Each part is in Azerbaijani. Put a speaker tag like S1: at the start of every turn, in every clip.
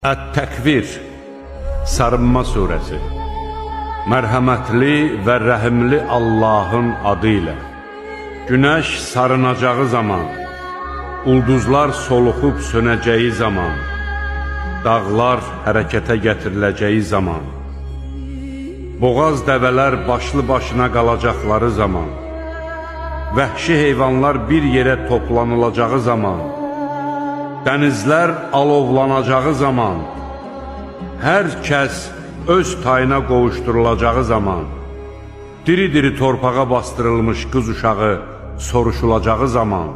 S1: Ət-Təkvir, Sarınma surəsi. Mərhəmətli və rəhimli Allahın adı ilə. Günəş sarınacağı zaman, ulduzlar soluxub sönəcəyi zaman, dağlar hərəkətə gətiriləcəyi zaman, boğaz dəvələr başlı başına qalacaqları zaman, vəhşi heyvanlar bir yerə toplanılacağı zaman, dənizlər alovlanacağı zaman, hər kəs öz tayına qovuşdurulacağı zaman, diri-diri torpağa bastırılmış qız uşağı soruşulacağı zaman,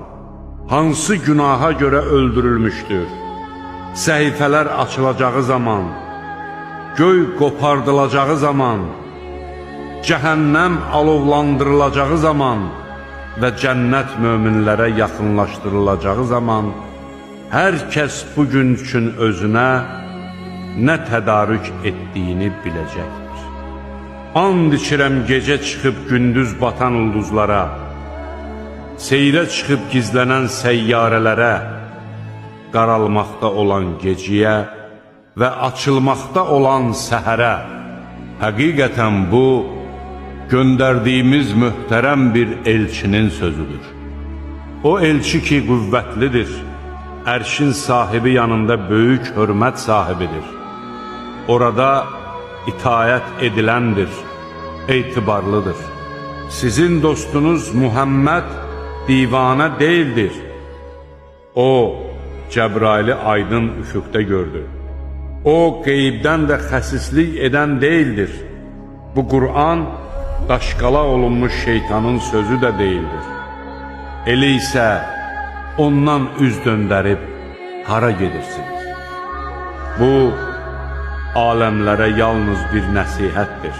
S1: hansı günaha görə öldürülmüşdür, səhifələr açılacağı zaman, göy qopardılacağı zaman, cəhənnəm alovlandırılacağı zaman və cənnət möminlərə yaxınlaşdırılacağı zaman, hər kəs bu gün üçün özünə nə tədarük etdiyini biləcəkdir. And içirəm gecə çıxıb gündüz batan ulduzlara, seyrə çıxıb gizlənən səyyarələrə, qaralmaqda olan geciyə və açılmaqda olan səhərə. Həqiqətən bu, göndərdiyimiz möhtərəm bir elçinin sözüdür. O elçi ki qüvvətlidir, ərşin sahibi yanında böyük hörmət sahibidir. Orada itaət ediləndir, etibarlıdır. Sizin dostunuz Muhammed divanə deyildir. O, Cəbraili aydın üfüqdə gördü. O, qeybdən də xəsislik edən deyildir. Bu Qur'an daşqalaq olunmuş şeytanın sözü də deyildir. Elə isə ondan üz döndərib hara gedirsiniz? Bu, aləmlərə yalnız bir nəsihətdir.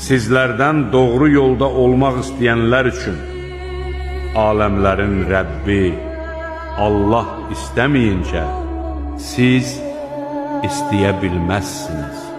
S1: Sizlərdən doğru yolda olmaq istəyənlər üçün aləmlərin Rəbbi Allah istəməyincə siz istəyə bilməzsiniz.